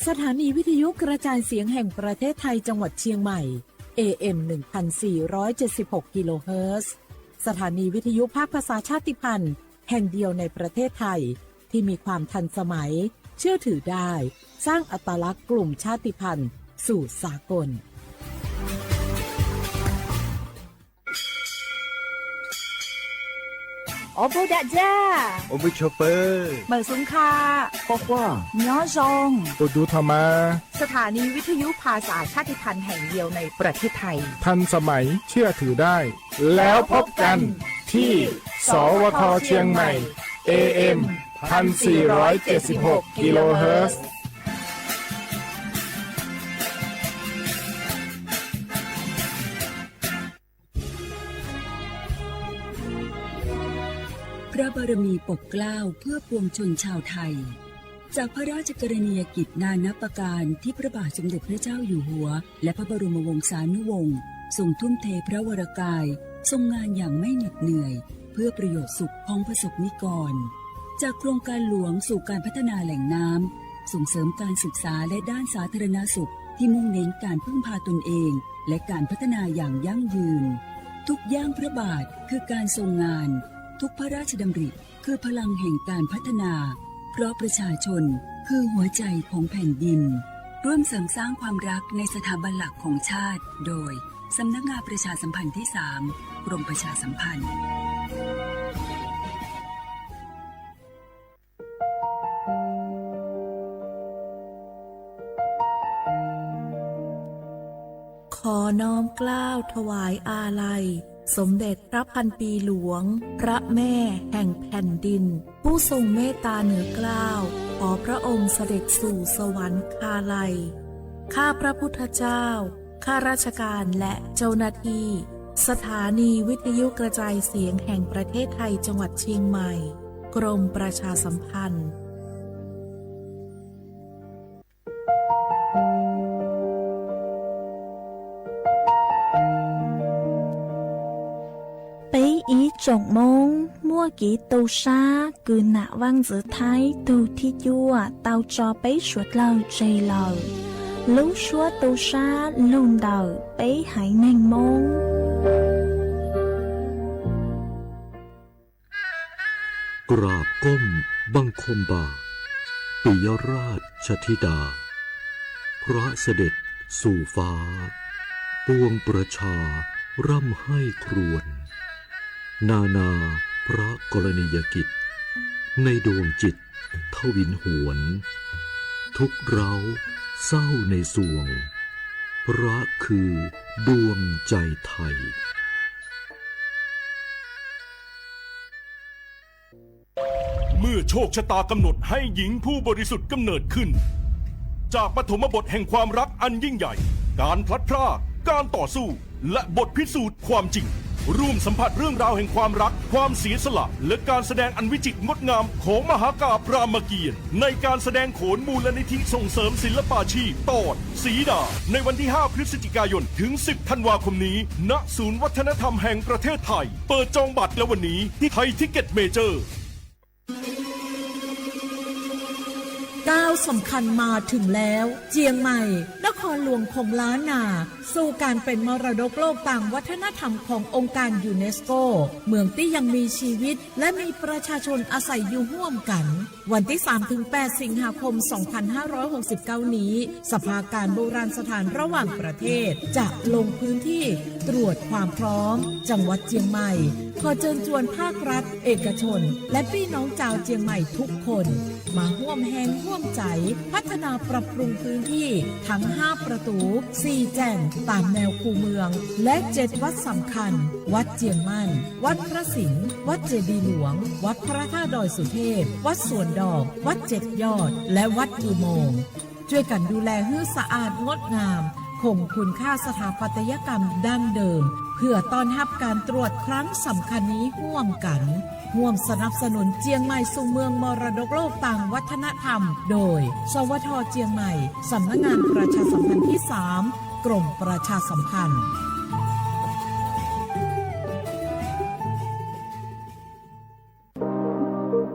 สถานีวิทยุกระจายเสียงแห่งประเทศไทยจังหวัดเชียงใหม่ เอ เอ็ม หนึ่งพันสี่ร้อยเจ็ดสิบหก กิโลเฮิรตซ์ สถานีวิทยุภาคภาษาชาติพันธุ์แห่งเดียวในประเทศไทย ที่มีความทันสมัย เชื่อถือได้ สร้างอัตลักษณ์กลุ่มชาติพันธุ์สู่สากล Ua pug dam ja, ua pug chua pawg, mawm xub kha, nyob zoo, ua du tho mas. สถานีวิทยุภาษาชาติพันธุ์แห่งเดียวในประเทศไทย ทันสมัย เชื่อถือได้ แล้วพบกันที่ สวท เชียงใหม่ เอ เอ็ม พันสี่ร้อยเจ็ดสิบหก กิโลเฮิรตซ์ พระบารมีปกเกล้าเพื่อปวงชนชาวไทย จากพระราชกรณียกิจนานับประการที่พระบาทสมเด็จพระเจ้าอยู่หัว และพระบรมวงศานุวงศ์ทรงทุ่มเทพระวรกาย ทรงงานอย่างไม่เหน็ดเหนื่อย เพื่อประโยชน์สุขของประสบนิกร จากโครงการหลวงสู่การพัฒนาแหล่งน้ำ ส่งเสริมการศึกษาและด้านสาธารณสุขที่มุ่งเน้นการพึ่งพาตนเอง และการพัฒนาอย่างยั่งยืน ทุกย่างพระบาทคือการทรงงาน ทุกพระราชดำริคือพลังแห่งการพัฒนา เพราะประชาชนคือหัวใจของแผ่นดิน ร่วมเสริมสร้างความรักในสถาบันหลักของชาติ โดย สำนักงานประชาสัมพันธ์ที่สาม กรมประชาสัมพันธ์ ขอน้อมเกล้าถวายอาลัย สมเด็จพระพันปีหลวง พระแม่แห่งแผ่นดิน ผู้ทรงเมตตาเหนือเกล้า ขอพระองค์เสด็จสู่สวรรคาลัย ข้าพระพุทธเจ้า ข้าราชการและเจ้าหน้าที่ สถานีวิทยุกระจายเสียงแห่งประเทศไทยจังหวัดเชียงใหม่ กรมประชาสัมพันธ์ Peb ib tsoom Hmoob muaj kev tu sab kws nam Vaaj Ntxwv Thaib tug thib cuaj tau tso peb suav dlawg tseg lawm. Lub suab tu sab lug ntawm peb haiv neeg Moob. กราบก้มบังคมบาท ปิยราชธิดา พระเสด็จสู่ฟ้า ปวงประชาร่ำไห้ครวญ นานาพระกรณียกิจ ในดวงจิตทวินหวน ทุกข์เร้าเศร้าในสวง พระคือดวงใจไทย เมื่อโชคชะตากำหนดให้หญิงผู้บริสุทธิ์กำเนิดขึ้น จากปฐมบทแห่งความรักอันยิ่งใหญ่ การพลัดพราก การต่อสู้ และบทพิสูจน์ความจริง ร่วมสัมผัสเรื่องราวแห่งความรัก ความเสียสละ และการแสดงอันวิจิตรงดงามของมหากาพย์รามเกียรติ์ ในการแสดงโขนมูลนิธิส่งเสริมศิลปาชีพ ตอน สีดา ในวันที่ ห้า พฤศจิกายน ถึง สิบ ธันวาคมนี้ ณ ศูนย์วัฒนธรรมแห่งประเทศไทย เปิดจองบัตรแล้ววันนี้ที่ไทยทิกเก็ตเมเจอร์ ก้าวสำคัญมาถึงแล้ว เจียงใหม่ นครหลวงของล้านนา สู่การเป็นมรดกโลกตามวัฒนธรรมขององค์การยูเนสโก เมืองตี้ยังมีชีวิต และมีประชาชนอาศัยอยู่ฮ่วมกัน วันตี้ สาม ถึง แปด สิงหาคม สองพันห้าร้อยหกสิบเก้า นี้ สภาการโบราณสถานระหว่างประเทศ จะลงพื้นที่ตรวจความพร้อม จังหวัดเจียงใหม่ ขอเชิญชวนภาครัฐ เอกชน และปี้น้องจาวเจียงใหม่ทุกคน มาฮ่วมแฮงฮ่วมใจ๋ พัฒนาปรับปรุงพื้นที่ทั้ง ห้า ประตู สี่ แจ่ง ตามแนวคูเมือง และ เจ็ด วัดสำคัญ วัดเจียงมั่น วัดพระสิงห์ วัดเจดีย์หลวง วัดพระธาตุดอยสุเทพ วัดสวนดอก วัดเจ็ดยอด และวัดอุโมงค์ ช่วยกันดูแลหื้อสะอาดงดงาม คงคุณค่าสถาปัตยกรรมดั้งเดิม เพื่อต้อนรับการตรวจครั้งสำคัญนี้ฮ่วมกัน ร่วมสนับสนุนเจียงใหม่สู่เมืองมรดกโลกตามวัฒนธรรม โดย สวท เจียงใหม่ สำนักงานประชาสัมพันธ์ที่ สาม กรมประชาสัมพันธ์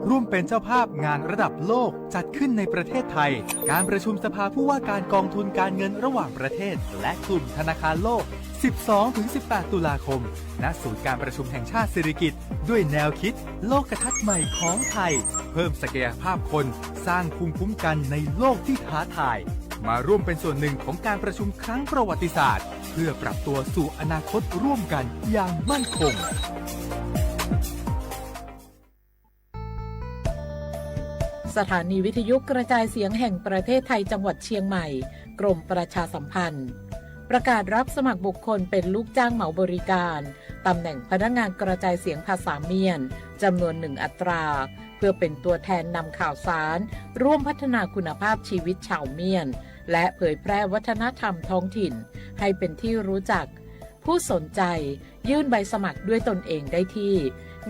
Tus ร่วมเป็นเจ้าภาพงานระดับโลกจัดขึ้นในประเทศไทย การประชุมสภาผู้ว่าการกองทุนการเงินระหว่างประเทศ และกลุ่มธนาคารโลก สิบสองถึงสิบแปด ตุลาคม ณ ศูนย์การประชุมแห่งชาติสิริกิติ์ ด้วยแนวคิดโลกทัศน์ใหม่ของไทย เพิ่มศักยภาพคน สร้างภูมิคุ้มกันในโลกที่ท้าทาย มาร่วมเป็นส่วนหนึ่งของการประชุมครั้งประวัติศาสตร์ เพื่อปรับตัวสู่อนาคตร่วมกันอย่างมั่นคง สถานีวิทยุกระจายเสียงแห่งประเทศไทยจังหวัดเชียงใหม่ กรมประชาสัมพันธ์ ประกาศรับสมัครบุคคลเป็นลูกจ้างเหมาบริการ ตำแหน่งพนักงานกระจายเสียงภาษาเมียน จำนวนหนึ่งอัตรา เพื่อเป็นตัวแทนนำข่าวสาร ร่วมพัฒนาคุณภาพชีวิตชาวเมียน และเผยแพร่วัฒนธรรมท้องถิ่น ให้เป็นที่รู้จัก ผู้สนใจยื่นใบสมัครด้วยตนเองได้ที่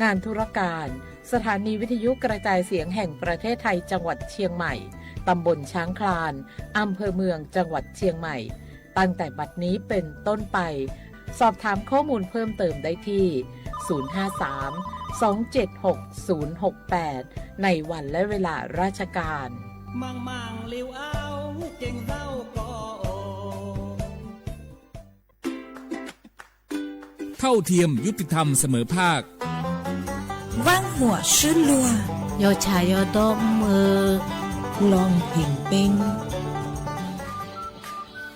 งานธุรการ สถานีวิทยุกระจายเสียงแห่งประเทศไทยจังหวัดเชียงใหม่ ตำบลช้างคลาน อำเภอเมืองจังหวัดเชียงใหม่ ตั้งแต่บัดนี้เป็นต้นไป สอบถามข้อมูลเพิ่มเติมได้ที่ ศูนย์ห้าสาม สองเจ็ดหก ศูนย์หกแปด ในวันและเวลาราชการ เท่าเทียม ยุติธรรม เสมอภาค Vaj huam swb luag, yog tshais yog tob mw, loo heev peeb.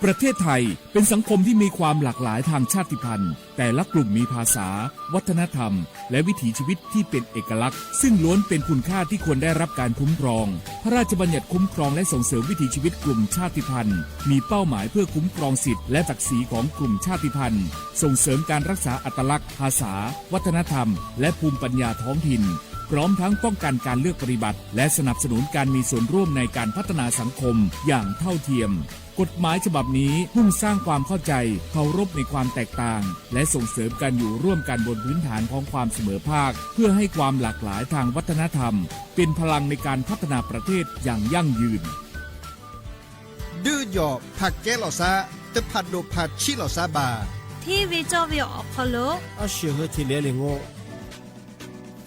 ประเทศไทยเป็นสังคมที่มีความหลากหลายทางชาติพันธุ์ แต่ละกลุ่มมีภาษา วัฒนธรรม และวิถีชีวิตที่เป็นเอกลักษณ์ ซึ่งล้วนเป็นคุณค่าที่ควรได้รับการคุ้มครอง พระราชบัญญัติคุ้มครองและส่งเสริมวิถีชีวิตกลุ่มชาติพันธุ์ มีเป้าหมายเพื่อคุ้มครองสิทธิและศักดิ์ศรีของกลุ่มชาติพันธุ์ ส่งเสริมการรักษาอัตลักษณ์ ภาษา วัฒนธรรม และภูมิปัญญาท้องถิ่น พร้อมทั้งป้องกันการเลือกปฏิบัติ และสนับสนุนการมีส่วนร่วมในการพัฒนาสังคมอย่างเท่าเทียม กฎหมายฉบับนี้มุ่งสร้างความเข้าใจ เคารพในความแตกต่าง และส่งเสริมการอยู่ร่วมกันบนพื้นฐานของความเสมอภาค เพื่อให้ความหลากหลายทางวัฒนธรรม เป็นพลังในการพัฒนาประเทศอย่างยั่งยืน Dwb yog phaj keb los xab, twb phaj du phaj tshib los xab npaj, thib vij txoj vij om qhov lug, ob sij hwv thim liav li ngu.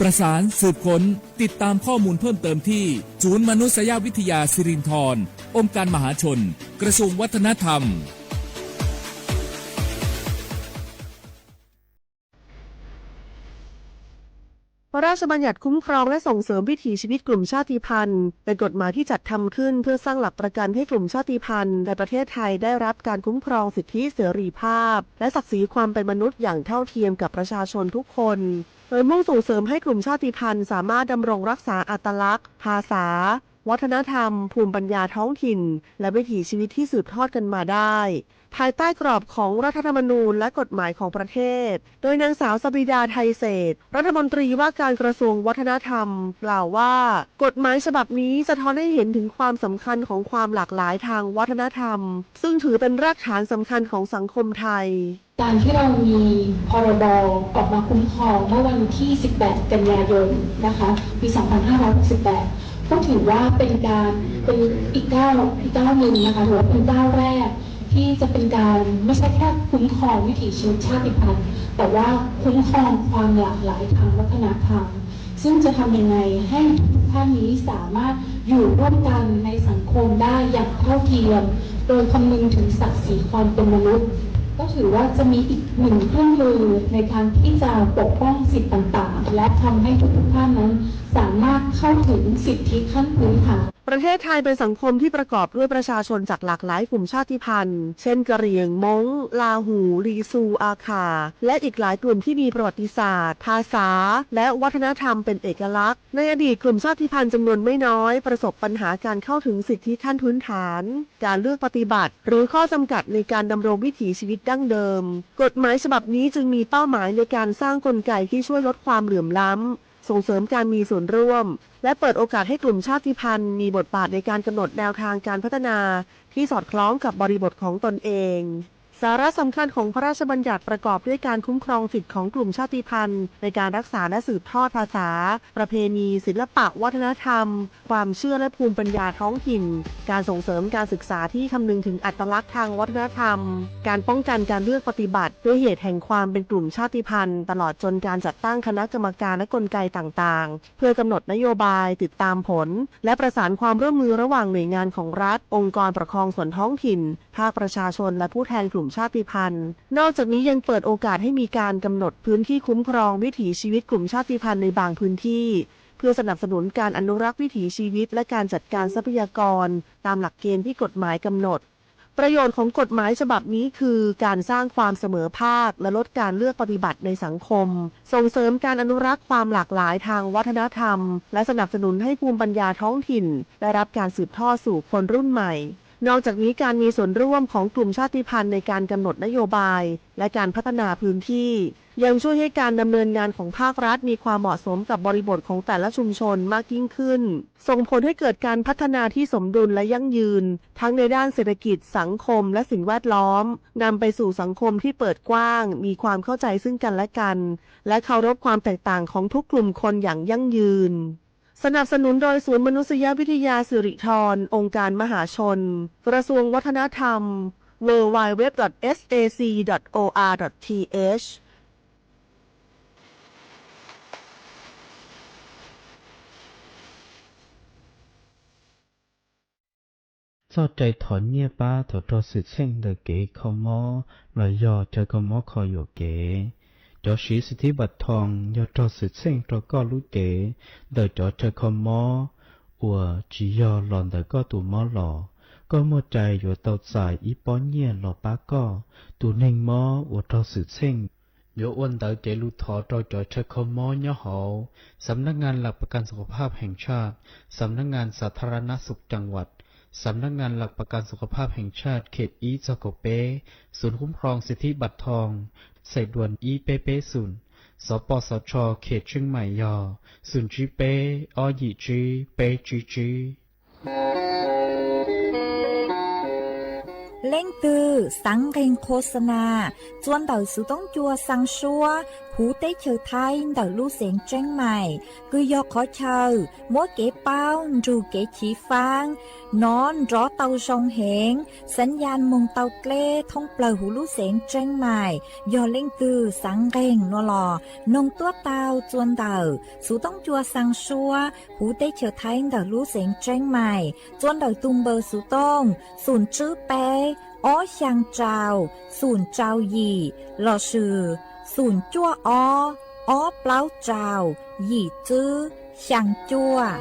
ประสาน สืบค้น ติดตามข้อมูลเพิ่มเติมที่ ศูนย์มนุษยวิทยาสิรินธร องค์การมหาชน กระทรวงวัฒนธรรม พระราชบัญญัติคุ้มครองและส่งเสริมวิถีชีวิตกลุ่มชาติพันธุ์ เป็นกฎหมายที่จัดทำขึ้นเพื่อสร้างหลักประกันให้กลุ่มชาติพันธุ์ในประเทศไทยได้รับการคุ้มครองสิทธิเสรีภาพ และศักดิ์ศรีความเป็นมนุษย์อย่างเท่าเทียมกับประชาชนทุกคน โดยมุ่งส่งเสริมให้กลุ่มชาติพันธุ์สามารถดำรงรักษาอัตลักษณ์ ภาษา วัฒนธรรม ภูมิปัญญาท้องถิ่น และวิถีชีวิตที่สืบทอดกันมาได้ ภายใต้กรอบของรัฐธรรมนูญและกฎหมายของประเทศ โดยนางสาวสบิดา ไทยเศรษฐ รัฐมนตรีว่าการกระทรวงวัฒนธรรม กล่าวว่า กฎหมายฉบับนี้สะท้อนให้เห็นถึงความสำคัญของความหลากหลายทางวัฒนธรรม ซึ่งถือเป็นรากฐานสำคัญของสังคมไทย การที่เรามี พรบ ออกมาคุ้มครองเมื่อวันที่ สิบแปด กันยายน นะคะ ปี สองพันห้าร้อยหกสิบแปด ก็ถือว่าเป็นการ เป็นอีกก้าว อีกก้าวหนึ่งนะคะ ถือว่าเป็นก้าวแรกที่จะเป็นการไม่ใช่แค่คุ้มครองวิถีชีวิตชาติพันธุ์ แต่ว่าคุ้มครองความหลากหลายทางวัฒนธรรม ซึ่งจะทำยังไงให้ทุกท่านนี้สามารถอยู่ร่วมกันในสังคมได้อย่างเท่าเทียม โดยคำนึงถึงศักดิ์ศรีความเป็นมนุษย์ ก็ถือว่าจะมีอีกหนึ่งเครื่องมือในการที่จะปกป้องสิทธิ์ต่างๆ และทำให้ทุกๆท่านนั้นสามารถเข้าถึงสิทธิขั้นพื้นฐาน ประเทศไทยเป็นสังคมที่ประกอบด้วยประชาชนจากหลากหลายกลุ่มชาติพันธุ์ เช่น กะเหรี่ยง ม้ง ลาหู ลีซู อาข่า และอีกหลายกลุ่มที่มีประวัติศาสตร์ ภาษา และวัฒนธรรมเป็นเอกลักษณ์ ในอดีตกลุ่มชาติพันธุ์จำนวนไม่น้อยประสบปัญหาการเข้าถึงสิทธิขั้นพื้นฐาน การเลือกปฏิบัติ หรือข้อจำกัดในการดำรงวิถีชีวิตดั้งเดิม กฎหมายฉบับนี้จึงมีเป้าหมายในการสร้างกลไกที่ช่วยลดความเหลื่อมล้ำ ส่งเสริมการมีส่วนร่วม และเปิดโอกาสให้กลุ่มชาติพันธุ์มีบทบาทในการกำหนดแนวทางการพัฒนาที่สอดคล้องกับบริบทของตนเอง สาระสำคัญของพระราชบัญญัติประกอบด้วยการคุ้มครองสิทธิของกลุ่มชาติพันธุ์ในการรักษาและสืบทอดภาษา ประเพณี ศิลปะวัฒนธรรม ความเชื่อและภูมิปัญญาท้องถิ่น การส่งเสริมการศึกษาที่คำนึงถึงอัตลักษณ์ทางวัฒนธรรม การป้องกันการเลือกปฏิบัติด้วยเหตุแห่งความเป็นกลุ่มชาติพันธุ์ ตลอดจนการจัดตั้งคณะกรรมการและกลไกต่างๆ เพื่อกำหนดนโยบาย ติดตามผล และประสานความร่วมมือระหว่างหน่วยงานของรัฐ องค์กรปกครองส่วนท้องถิ่น ภาคประชาชน และผู้แทนกลุ่มชาติพันธุ์ นอกจากนี้ยังเปิดโอกาสให้มีการกำหนดพื้นที่คุ้มครองวิถีชีวิตกลุ่มชาติพันธุ์ในบางพื้นที่ เพื่อสนับสนุนการอนุรักษ์วิถีชีวิตและการจัดการทรัพยากรตามหลักเกณฑ์ที่กฎหมายกำหนด ประโยชน์ของกฎหมายฉบับนี้คือการสร้างความเสมอภาคและลดการเลือกปฏิบัติในสังคม ส่งเสริมการอนุรักษ์ความหลากหลายทางวัฒนธรรม และสนับสนุนให้ภูมิปัญญาท้องถิ่นได้รับการสืบทอดสู่คนรุ่นใหม่ นอกจากนี้การมีส่วนร่วมของกลุ่มชาติพันธุ์ในการกำหนดนโยบาย และการพัฒนาพื้นที่ ยังช่วยให้การดำเนินงานของภาครัฐมีความเหมาะสมกับบริบทของแต่ละชุมชนมากยิ่งขึ้น ส่งผลให้เกิดการพัฒนาที่สมดุลและยั่งยืน ทั้งในด้านเศรษฐกิจ สังคม และสิ่งแวดล้อม นำไปสู่สังคมที่เปิดกว้าง มีความเข้าใจซึ่งกันและกัน และเคารพความแตกต่างของทุกกลุ่มคนอย่างยั่งยืน สนับสนุนโดยศูนย์มนุษยวิทยาสิริธร องค์การมหาชน กระทรวงวัฒนธรรม ดับเบิลยู ดับเบิลยู ดับเบิลยู ดับเบิลยู ดอท เอส เอ ซี ดอท โอ อาร์ ดอท ที เอช Txoj cai thov nyiaj pab thaum raug xwm txheej ntawm kev kho mob los yog chaw kho mob kho yuam kev. Cov siv xib thib npam thoo yog raug xwm txheej rau koj lub cev ntawm cov chaw kho mob uas tsis yog los ntawm koj tus mob los, koj muaj cai yuav tau txais ib pob nyiaj los pab koj. Tus neeg mob uas raug xwm txheej yuav ua ntawv cev lus thov rau cov chaw kho mob nyob hauv สำนักงานหลักประกันสุขภาพแห่งชาติ สำนักงานสาธารณสุขจังหวัด สำนักงานหลักประกันสุขภาพแห่งชาติเขต ib txog kaum peb, ศูนย์คุ้มครองสิทธิบัตรทอง sài đuan ib peb peb không, สปสช เขตเชียงใหม่ yog không chín peb ob yim tsib peb tsib tsib. Leej twg xaav nqeeg qhua xa nas txua ntawm xuv toob cua xaa suab huv teb chaws Thaib ntawm lub xeev Tseeb Maim, kws yog qhov chaw muab kev paub nrug kev chiv faab nov nrov tau zoo heev, xaav yaj moog tau dleb thoob plawg huv lub xeev Tseeb Maim. Yog leej twg xaav nqeeg nuav los noog tuab tau txua ntawm xuv toob cua xaa suab huv teb chaws Thaib ntawm lub xeev Tseeb Maim txua ntawm tug npawb xuv tooj xoom tswb peb ob xyaa rau xoom rau yim lossis xoom cuaj ob ob plaub rau yim tswb xyaa cuaj.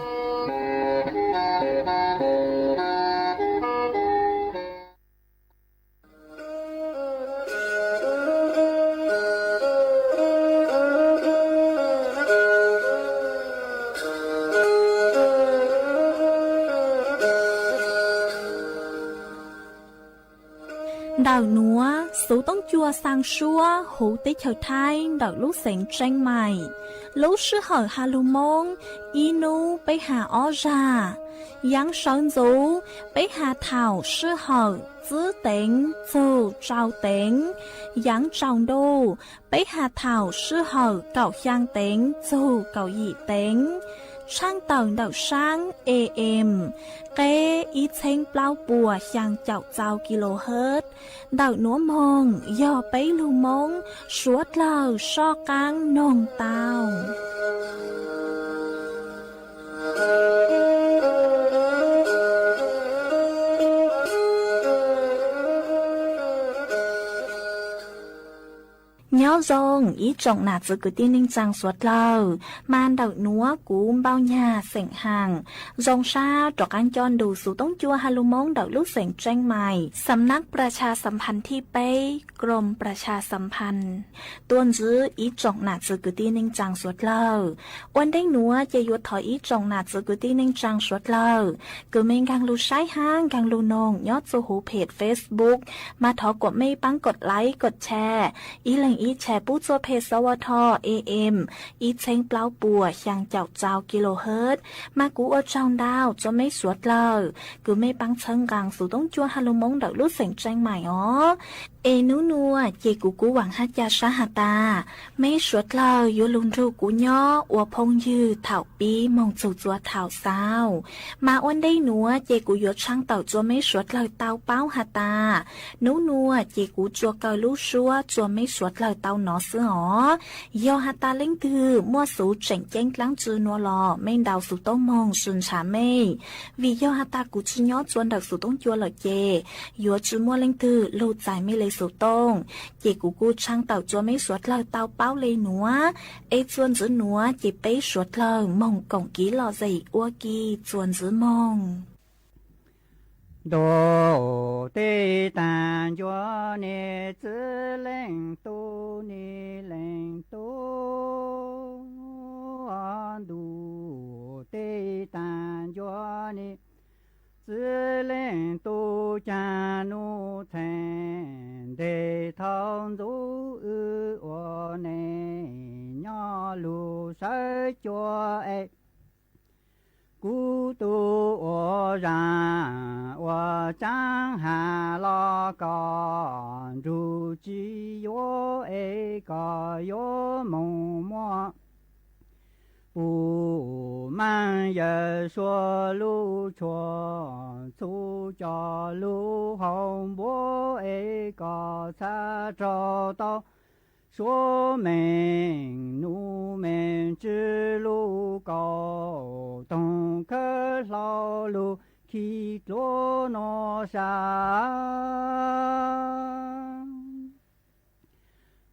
Ntawm nuav xuv toob cua xaa suab huv teb chaws Thaib ntawm lub xeev Tseeb Maim, lub sij hawm has lug Moob ib nub peb has ob zag. Yaav sawv ntxuv peb has thaum sij hawm tswb teev txug rau teev. Yaav tsaus ntuj peb has thaum sij hawm kaum xyaa teev txug kaum yim teev. Tshaaj tawm ntawm saab A M, qeb ib txheeb plaub puas xyaa caum rau kilohertz. Ntawm nuav moog yog peb lug Moob suav dlawg soj qaab noog tau. Nyob zoo ib tsoom nam txwv kwv tij neej tsaa suav dlawg, mas ntawm nuav kuv Npauj Nyag xeem Haam zoo sab rov qaab coj nrug xuv toob cua has lug Moob ntawm lub xeev Tseeb Maim สำนักประชาสัมพันธ์ที่ peb กรมประชาสัมพันธ์ tuaj ntsib ib tsoom nam txwv kwv tij neej tsaa suav dlawg. Ua ntej nuav ces yuav thov ib tsoom nam txwv kwv tij neej tsaa suav dlawg kws mej nkaag lug saib hab nkaag lug noog nyob txug huv phem Facebook, mas thov kuas mej paab kod like kod share, ib leeg ib share pub txug phem S W T A M ib txheeb plaub puas xyaa caum rau kilohertz. Mas kuv ua tsaug ntau rua mej suav dlawg kws mej paab txhawb nqaa xuv toob cua has lug Moob ntawm lub xeev Tseeb Maim os. Es nub nuav ces kuv kuj vaam hab ca sab has tas, meb suav dlawg yuav lug nrug kuv nyob ua phooj ywg thaum pib moog txug txua thaum xaus. Mas ua ntej nuav ces kuv yuav tshaav tawm tsua meb suav dlawg tau paub has tas, nub nuav ces kuv tsua kaw lub suab tsua meb suav dlawg tau nov xwb os. Yog has tas leej twg muaj xuv tseem ceeb dlaab tsi nuav los mej ntaus xuv toob moog sw ntshaw mej, vim yog has tas kuv tsi nyob tsua ntawm xuv toob cua lawm ces yuav tsi muaj leej twg lug txais mej le xuv toob. Ces kuv kuj tshaav tawm tsua meb suav dlawg tau paub le nuav, es tsua ntxiv nuav ces peb suav dlawg moog koom kiv lom zem ua ke tsua ntxiv moog. Ntuj tej taag ncua ne, txiv leej tub ne, leej tub. Ntuj tej taag ncua ne, txiv leej tub, caag nub txheej nteg thaum ntxub wb ua neej nyob lug sawv cua es kuv tub ua zaam ua tsaab has los koj nrug tsi yuav es koj yuav moog muab puj maaj yawm suav lub tshua txhu coj lug haus npuab es koj txhaj raug tau suav meej nub meej tswv lug kaum toog khawb hlau lug khi dluav nuav sab.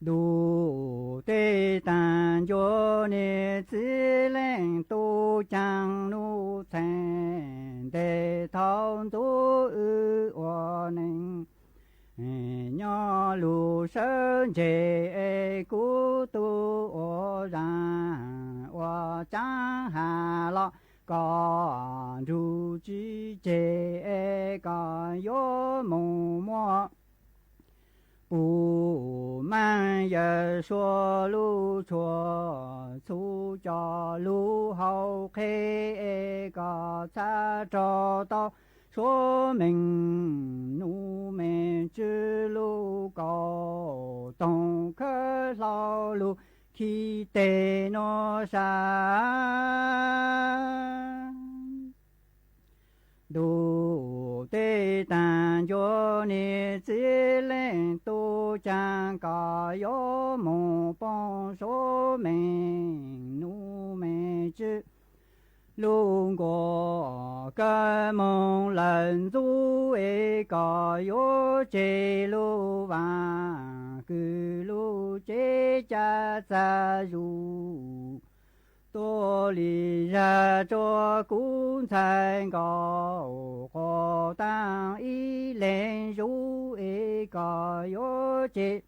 Ntuj tej taag ncua ne, txiv leej tub, caag nub txheej nteg thaum ntxub wb ua neej nyob lug sawv ntseg es kuv tub ua zaam ua tsaab has los koj nrug tsi tseg es koj yuav moog muab puj maaj yawm suav lub tshua txhu coj lug haus qheb es koj txhaj raug tau suav meej nub meej tswv lug kaum toog khawb hlau lug khi teg nuav sab. Ntuj tej taag ncua ne, txiv leej tub, caag koj yuav moog poob suav meej nub meej tswv lug nkuaj kawg moog lawm ntxub es koj yuav tseg lug vaam kws lug cev ca txag zus tuaj li zag rua kuv ntxhais nkaus quas taag ib leeg zus es koj yuav tseg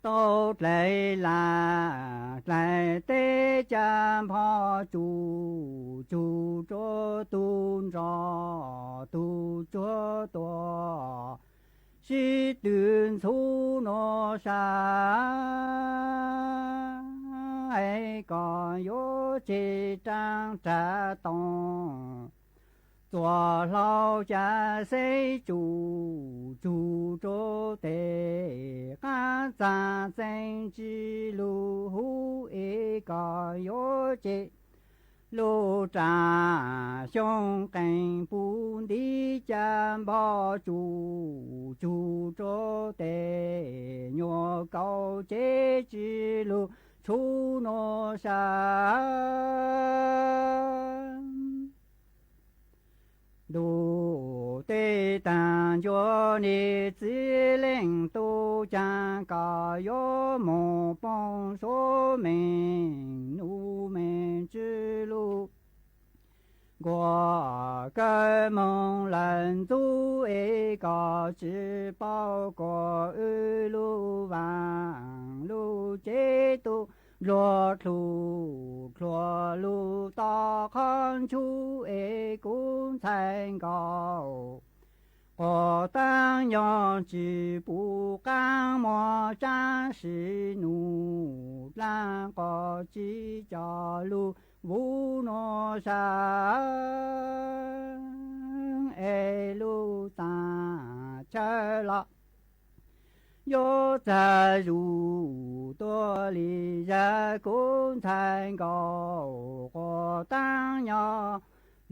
tau dlais lam dlais teb ca npho tsuj tsuag rua tug nroj tug tsuag tuaj sib tw ntxhuv nuav sab. Es koj yuav tseg raab rag tooj txuas hlau ca xeb tsuj tsuag rua teg qaab txag txeeb tsi lug huv es koj yuav tseg lug raag xyoo qeej puv ntiv ca npho tsuj tsuag rua teg nyuas kaus cev tsi lug tshuv nuav sab. Ntuj tej taag ncua ne, txiv leej tub, caag koj yuav moog poob suav meej nub meej tswv lug nkuaj kawg moog lawm ntxub es koj tsi paub kuas wb lug vaam lug cev tub npluag dlhug dlhuag lug tom qhov ntshuv es kuv ntxhais nkaus quas taab yog tsi puv qaab muag tsaab sim nub dlaab qos tsi coj lug vuv nuav sab es lug txav chaw los yuav txag zuj tuaj li zaj kub ntxhais nkaus quas taab nyo.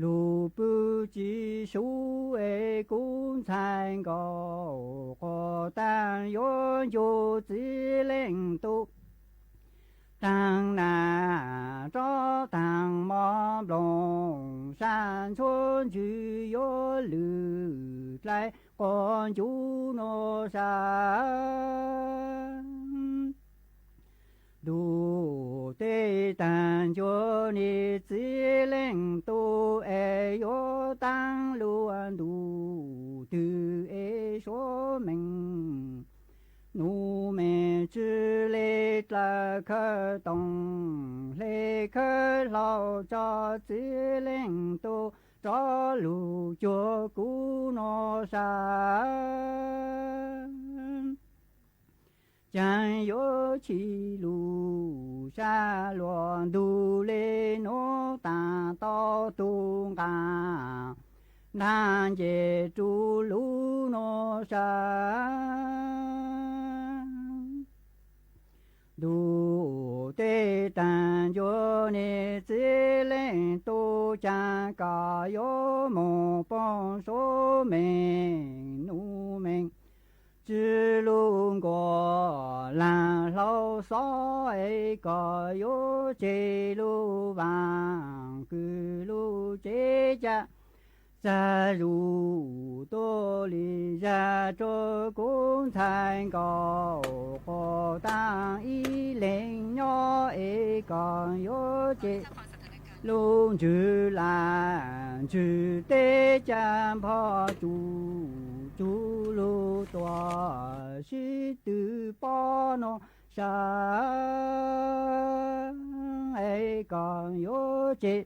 Lug pw tsi sub es kub ntxhais nkaus quas taab yuav ncu txiv leej tub taag nas rov taag mov nploog sab ntxhuab ntswg yuav lwm dlaim quas ncu nuav sab ntuj tej taag ncua niag txiv leej tub es yuav taab lug ntuj twg es suav meej nus meej tsi le dlawg khawb toog hle khawb hlau tso txiv leej tub rov lug cuag kub nuav sab caag yuav chim lug sab luas ntug le nuav taag tau tug nqaa ntaag nce rua lug nuav sab ntuj tej taag ncua niag txiv leej tub caag koj yuav moog poob suav meej nus meej tsi lug nkuas laag hlau xob es koj yuav tseg lug vaam kws lug tsev ca txag zuj tuaj li zag rua kub ntxhais nkaus quas taab ib leeg nyob es koj yuav tseg lug ntswg lam ntswg teb ca npog tsuj tsuv lug tuam sib tw pob nuav sab es koj yuav tseg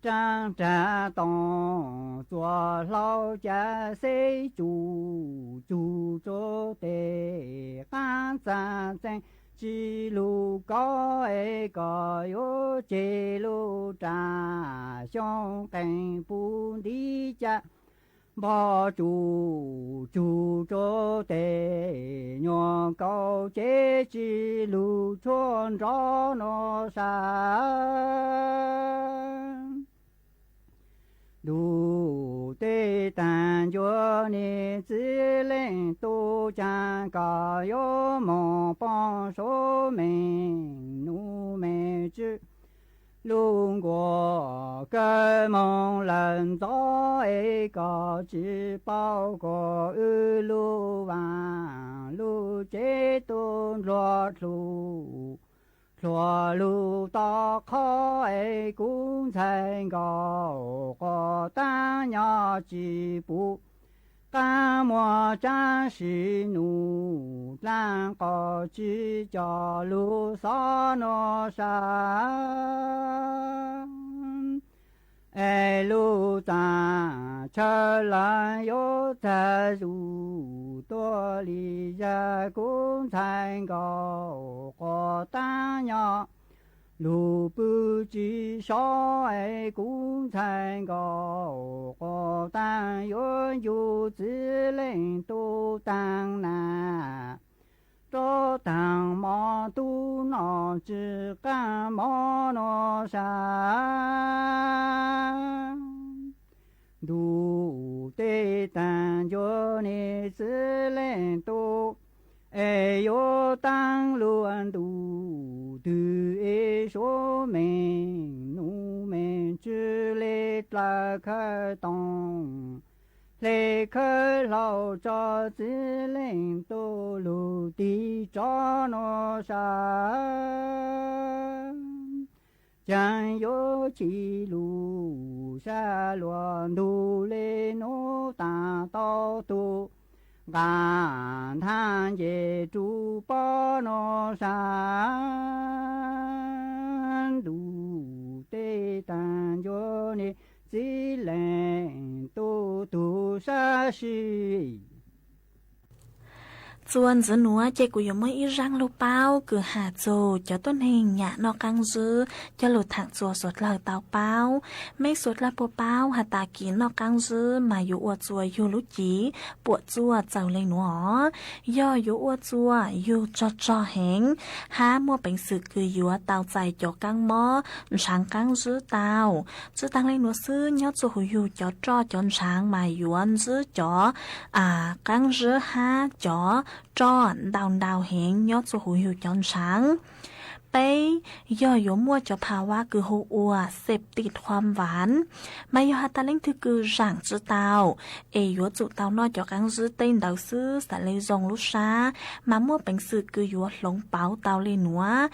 raab rag toog txuas hlau ca xeb tsuj tsuv rua tes qaab txaag txeeg tsi lug kaub es koj yuav tseg lug raag xyoob qeeg puv ntiv ca npog tsuj tsuv rua tes nyuas kaus cev tsi lug tshuaj nrov nuav sab ntuj tej taag ncua niag txiv leej tub caag koj yuav moog poob suav meej nus meej tsi lug nkuas kawg moog lawm ntxov es koj tsi paub kuas wb lug vaam lug tsev tub nplua dlua lug tau qhov es kub ntxhais nkaus quas taab nyob tsi puv qaab muag tsaab sim nus dlaab qos tsi coj lug xob nuav sab es lug txaam chaw lawv yuav txag zuj tuaj li zag kub ntxhais nkaus quas taab nyob lug pw tsi sov es kub ntxhais nkaus quas taab yuav ncu txiv leej tub taag nas rov taag mov tub noj tsi qaab mov nuav sab ntuj tej taag ncua niag txiv leej tub es yuav taab lug ntuj twg es suav meej nus meej tsi le dlawg khawb toog hle khawb hlau tso txiv leej tub lug tig rov nuav sab caag yuav chim lug sab luas ntug le nuav taag tau tug nqaa ntaag nce rua pob nuav sab ntuj tej taag ncua niag txiv leej tub tug sab sim Txuas ntxiv nuav ces kuv yuav muaj ib zaaj lug paub kws has txug cov tuab neeg nyam noj qaab zib coj lug thaam txuas suav dlawg tau paub. Mej suav dlawg puas paub has tas kis noj qaab zib mas yuav ua txuas yug lub cev puam txuaj txawm le nuav os? Yog yuav ua txuas yug tsog tsog heev hab muaj peev xwm kws yuav tau txais cov kaab mob ntshaav qaab zib tau. Tsi taag le nuav xwb, nyob txuas huv yug cov roj cov ntshaav mas yuav ntsib cov qaab zib hab cov roj ntau ntau heev nyob txuas huv yug cov ntshaav. Peb, yog yuav muaj cov phav vab kws hu ua septic khoam vav, mas yog has tas leej twg kws zaam tsi tau es yuav tsum tau noj cov qaab zib teb ntawd xwb xaav le zoo lub sab mas muaj peev xwm kws yuav hloov pauv tau le nuav.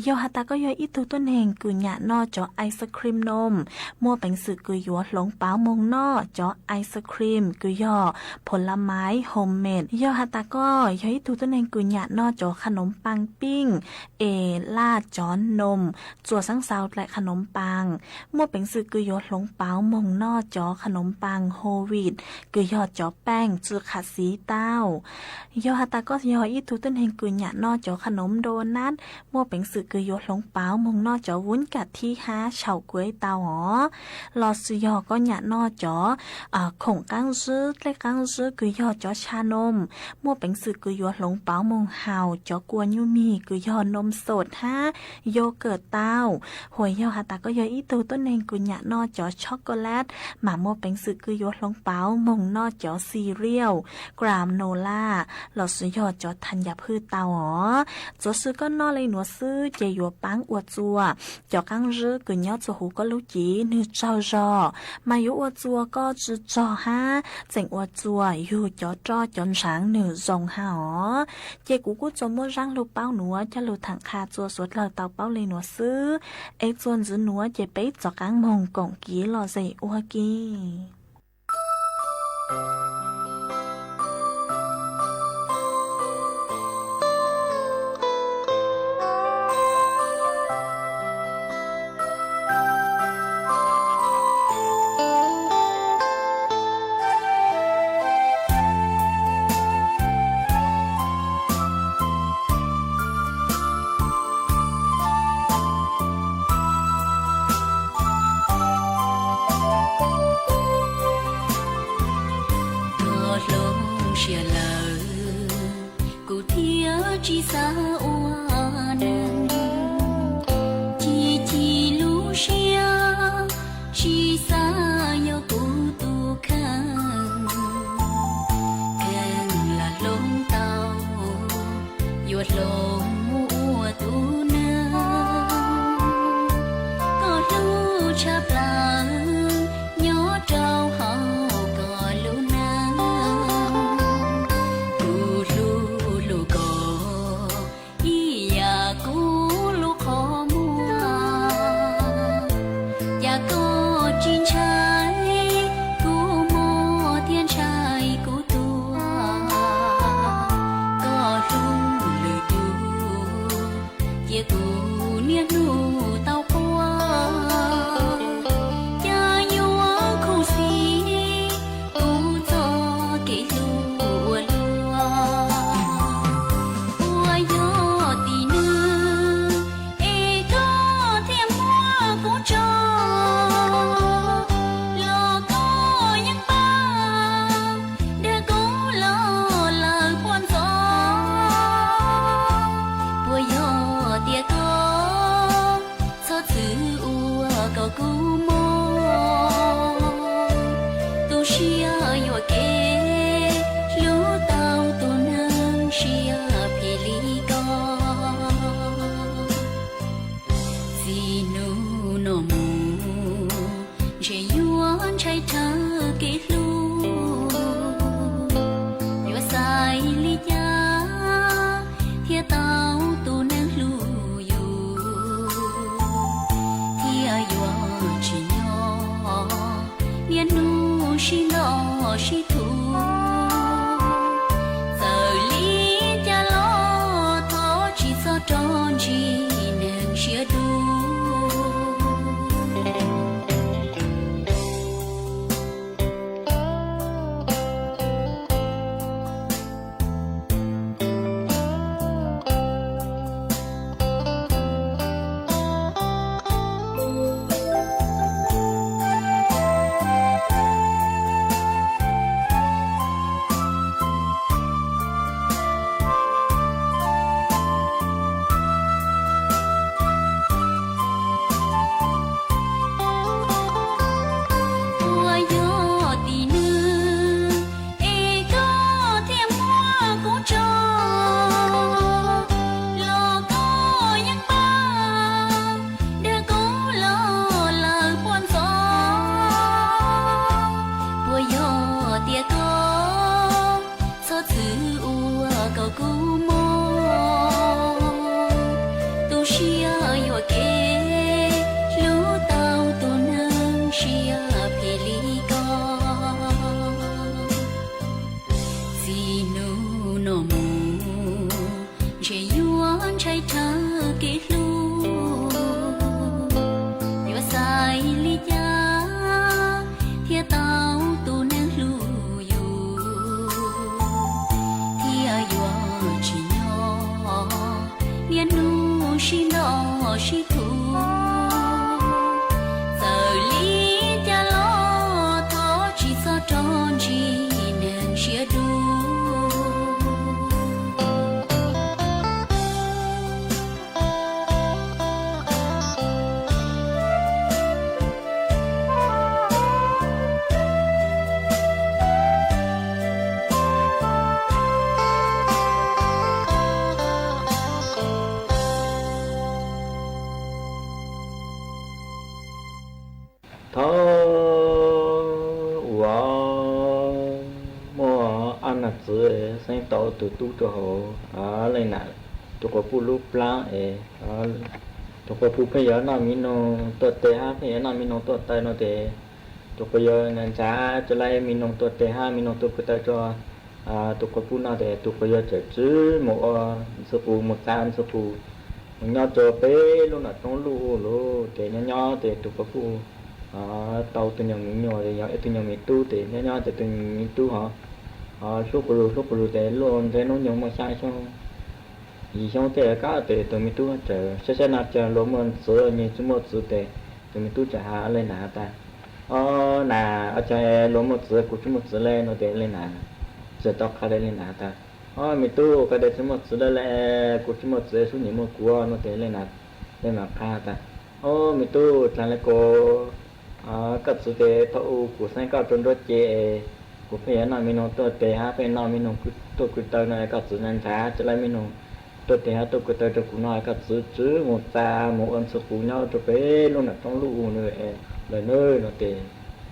Yog has tas koj yog ib tug tuab neeg kws nyam noj cov ice cream noom, muaj peev xwm kws yuav hloov pauv moog noj cov ice cream kws yog phola maiv homemade. Yog has tas koj yog ib tug tuab neeg kws nyam noj cov qhab noov paas piej es laj cov noom txuas xaav xaus dlaim qhab noov paas, muaj peev xwm kws yuav hloov pauv moog noj cov qhab noov paas whole wheat kws yog cov paaj tsi qham xiv tau. Yog has tas koj yog ib tug tuab neeg kws nyam noj cov qhab noov donut, muaj peev xwm kws yuav hloov pauv moog noj cov vuv ka thib hab xyaum kuv tau os. Lossis yog koj nyam noj cov khoom qaab zib dlej qaab zib kws yog cov tsha noom, muaj peev xwm kws yuav hloov pauv moog haus cov kua nyuj mis kws yog noom sot hab yogurt tau. Hos yog has tas koj yog ib tug tuab neeg kws nyam noj cov chocolate mas muaj peev xwm kws yuav hloov pauv moog noj cov cereal, granola lossis yog cov thas yas hwj tau os. Txuav xwm koj noj le nuav xwb ces yuav paab ua txuas cov qaab zib kws nyob txuas huv koj lub cev nwg tsawg zog, mas yuav ua txuas koj tsi tsog hab tseem ua txuas yug cov roj cov ntshaav nwg zoo hab os. Ces kuv kuj tsuas muaj zaaj lug paub nuav coj lug thaam qha txuas suav dlawg tau paub le nuav xwb. Es txuas ntxiv nuav ces peb rov qaab moog koom kev lom zem ua ke. Koj hloov siab lawm, kuv thiaj tsi xav ua neeg. Ci ci lub siab, tsi xav yog kuv tug kheej. Kheej lam hloov tau, yuav hloov mus ua tug neeg. Koj hlub tshaj plaws, nyob rau hauv koj lub neej. Kuv hlub hlub koj ib yam kuv hlub qhov muag. Cas koj tsi ntshai kuv mob thiab ntshai kuv tuag? Koj hlub lwm tus, cia kuv niaj hnub tau quaj. Cas yuav khuv xim kuv txoj kev hlub ua luaj. Puas yog tim nws es koj thiaj muab kuv tso, los koj yeej paub dag kuv los lawm puag ntxov. Puas yog tias koj txhob txwv ua kom kuv mob, tu siab yuam kev hlub tau tus neeg siab phem li koj. Txij nub no mus ntshe yuav ntshai rhawv kev hlub, yuav xaiv li cas thiaj tau tus neeg hlub yus, thiaj yuav tsim nyog niaj hnub sib ntaus sib thuam. Txawm li cas los thov tsis txhob rov ntsis neeg siab dub. Thaum uas muaj ob nam txiv xeeb tau tus tub rau hauv Leej Nam tus quas puj lub plab es, tus quas puj pheej yuav noj mi noog tuaj tes hab pheej yuav noj mi noog tuaj taw no ces tus quas yawg ntshav tsis laib mi noog tuaj tes hab mi noog tuaj ko taw rau tus quas puj noj ces tus quas yawg txawm tsiv mus ua ntxhw qus, mus txav ntxhw qus, mus nyob rau pem lub nram roob luj lug ces nyob nyob ces tus quas puj tau tus nyuag mi nyuam, yog ib tug nyuag mi tub ces nyob nyob ces tus mi tub ho hlub quas lug hlub quas lug ces luaj ntshe hnub nyoog muaj xya xyoo yim xyoo tej kab ces tus mi tub txawm saib saib no cas luag muaj txiv, nws tsis muaj txiv ces tus mi tub txawm has Leej Nam has tas, Ob, Nam, ua cas luag muaj txiv kuv tsis muaj txiv le? No ces Leej Nam txawm tau qha rau Leej Nam has tas, Ob, mi tub, koj tias tsis muaj txiv le le, kuv tsis muaj txiv, sub nyiam muaj kuv no ces Leej Nam, Leej Nam qha has tas, Ob, mi tub, dlaag le ko, koj txiv ces thaum ub kuv xeeb koj rau nruab cev, kuv pheej yuav noj mi noog tuaj tes hab pheej noj mi noog tuaj ko taw no, koj txiv ntshav tsis laib mi noog tuaj tes hab tuaj ko taw rau kuv no, koj txiv tsiv mus txav mus ua ntxhw qus nyob rau pem lub nram roob luj lug lawm no. Ces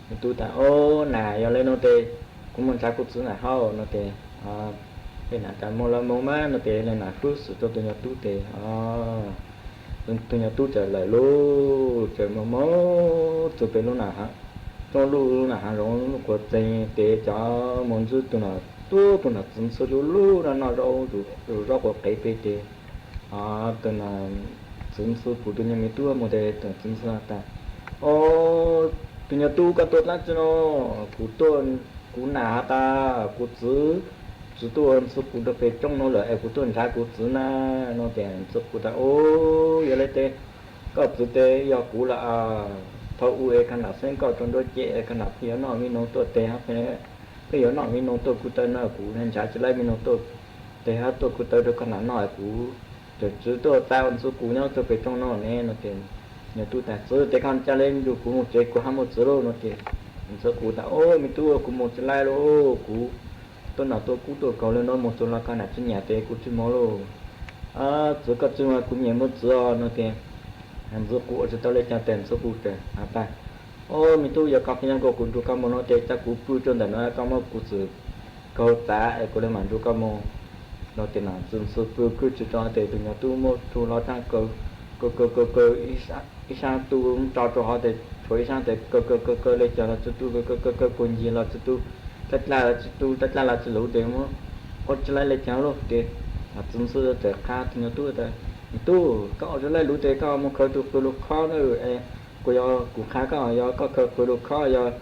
mi tub tas, Ob, Nam, yog le no ces kuv mus nrhav kuv txiv nram hauv no ces Leej Nam tas, Mus los mus mas no ces Leej Nam hlub xwm rau tus nyuag tub ces tus nyuag tub txawm lawm lauj, txawm mus mus txug pem lub nram roob luj lug, nram hav zoov lub qhuav txeeg ces cov mus ntsib tus nam tub, tus nam txiv ntxhw lub lub no noj zaub, zaub quav qev pem ces tus nam txiv ntxhw pum tus nyuag me tub mus ces tus txiv ntxhw tas, Ob, tus nyuag tub, koj tuaj dlaab tsi no? Kuv tuaj, kuv nam has tas kuv txiv tsis tuaj ua ntxhw qus rau pem roob no lawm es kuv tuaj nrhav kuv txiv na. No ces ntxhw qus tas, Ob, yog le tes koj txiv tes yog kuv lawm. Thaum ub es koj nam xeeb koj rau nruab cev es koj nam pheej yuav noj mi noog tuaj tes hab pheej yuav noj mi noog tuaj ko taw no, kuv ntshav tsis laib mi noog tuaj tes hab tuaj ko taw rau koj nam noj, kuv txawm tsiv tuaj txav ua ntxhw qus nyob rau pem roob no ne. No ces nyuag tub tas, Txiv, tes koj ca le nrug kuv mus tsev, kuv hab muaj txiv lauj. No ces ntxhw qus tas, Ob, me tub, kuv mus tsis laib lauj, kuv tuaj noj tuaj kub tuaj kaus le no, mus txug los koj nam tsis nyiam tes kuv tsis mus lauj. Txiv, koj tsis mus kuv nyiam muaj txiv os. No ces ntxhw qus ua tsis tau le caag tes ntxhw qus txawm has tas, Ob, me tub, yog koj pheej nyob nkaus kuv nrug koj mus no ces cia kuv pw rau ntawm no, koj muab kuv txwm kaug txav es kuv le mam nrug koj mus. No ces nam txiv ntxhw pw kwj tsis tso ces tus nyuag tub muab rhu los taag kaw kaw kaw kaw, ib sab tu tso rau hov ces tshuav ib sab tes kaw kaw kaw kaw le caag los tsis tu, kaw kaw kaw kaw puag ncig los tsis tu, dlaj dlaj los tsis tu, dlaj dlaj los tsis luv ces muab ua tsis laib le caag lauj. Ces nam txiv ntxhw txawm qha tus nyuag tub tas, Me tub, koj ua tsis laib luv ces koj mus khaws tug qws lug khob na, es kuv yog kuv qha koj, yog koj khaws qws lug khob, yog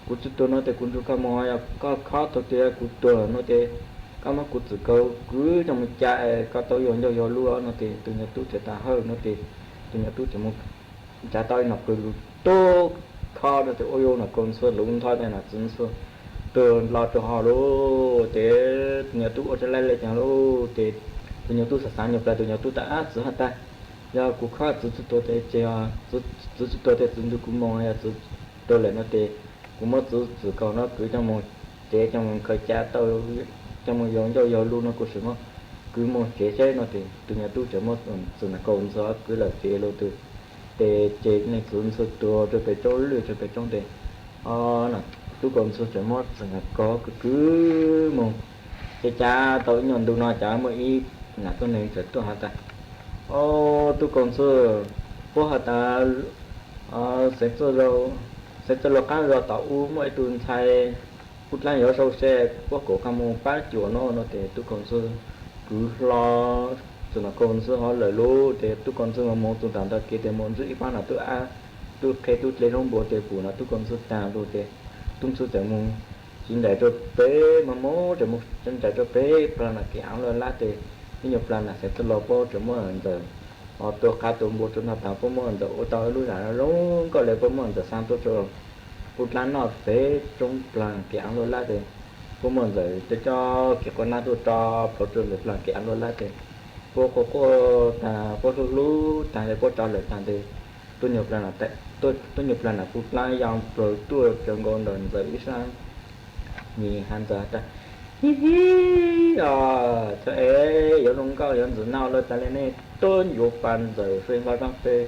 kuv tsis tuag no ces kuv nrug koj mus, yog koj khob tau tias kuv tuag no ces koj muab kuv txwm kaug kwv coj mus ca es koj tau yog ncauj yog lub no. Ces tus nyuag tub txawm tas hawj no ces tus nyuag tub txawm mus nrhav tau ib nom qws lug tub khob no ces ua yuav nom kaus ntxhw luv ntho ces nom txiv ntxhw tuag nplo rau hov lauj. Ces tus nyuag tub ua tsis laib le caag lauj. Ces tus nyuag tub xav xav nyuag plaws, tus nyuag tub tas, Ab, txiv has tas yog kuv khob txiv tsis tuag ces, txiv tsis tuag ces txiv nrug kuv mus, yog txiv tuag lawm no ces kuv muab txiv txwm kaug no kwv coj mus tsev, coj mus khaws ca tau, coj mus yog ncauj yog lub no kuv sim muab kwv mus tsev seb no. Ces tus nyuag tub txawm muab txwm nom kaus ntxhw kwv lawm tsev lug tug, ces ces leej txiv ntxhw tuag rau pem roob lwj rau pem roob ces tub kaus ntxhw txawm muab txwm nom kaus kwv kwv mus. Ces ca tau ib nyuag ntu no cas muaj ib nam tuab neeg txawm tuaj has tas, Ob, tub kaus ntxhw, puab has tas Xeev Txwj Laug qaab zog tom ub muaj ib tug ntxhais puj dlaab yuav sau se, puab kom koj mus pab cuam no. No ces tub kaus ntxhw kwv hlo txwm nom kaus ntxhw hov lawm lug ces tub kaus ntxhw mus mus txug tom ntug kev ces mus ntsib ib pab nam tub ab, tub qhe tub dle zaub npua ces pum no tub kaus ntxhw taag lug ces tub ntxhw txawm mus txiv nraim rau pem, mus mus txawm mus txiv nraim rau pem plag nam kev av luaj lab ces ib nyuag plag nam Xeev Txwj Laug puab txawm muab ntxawm tua qab tua npua rau noj taag, puab muab ntxawm ua tau ib lub zam zoo nkauj le, puab muab ntxawm xa tuaj rau puj dlaab noj pem roob plag kev av luaj lab ces puab muab ntxawm coj coj kev quas nab tuaj tso plhuav rau ntawm plag kev av luaj lab ces puab quaj quaj taag, puab hlub hlub taag ces puab tso lawm taag ces tub nyuag plag nam puj dlaab ya plhuav tuaj tsawv nkaus ntawm ntxawm ib sab nyim has ntxawm tas, Hib hib, o, txhob es yuav zoo nkauj yuav ntxim noj lawm tas le ne. Tub nyuag plag ntxawm sua hlo txog pem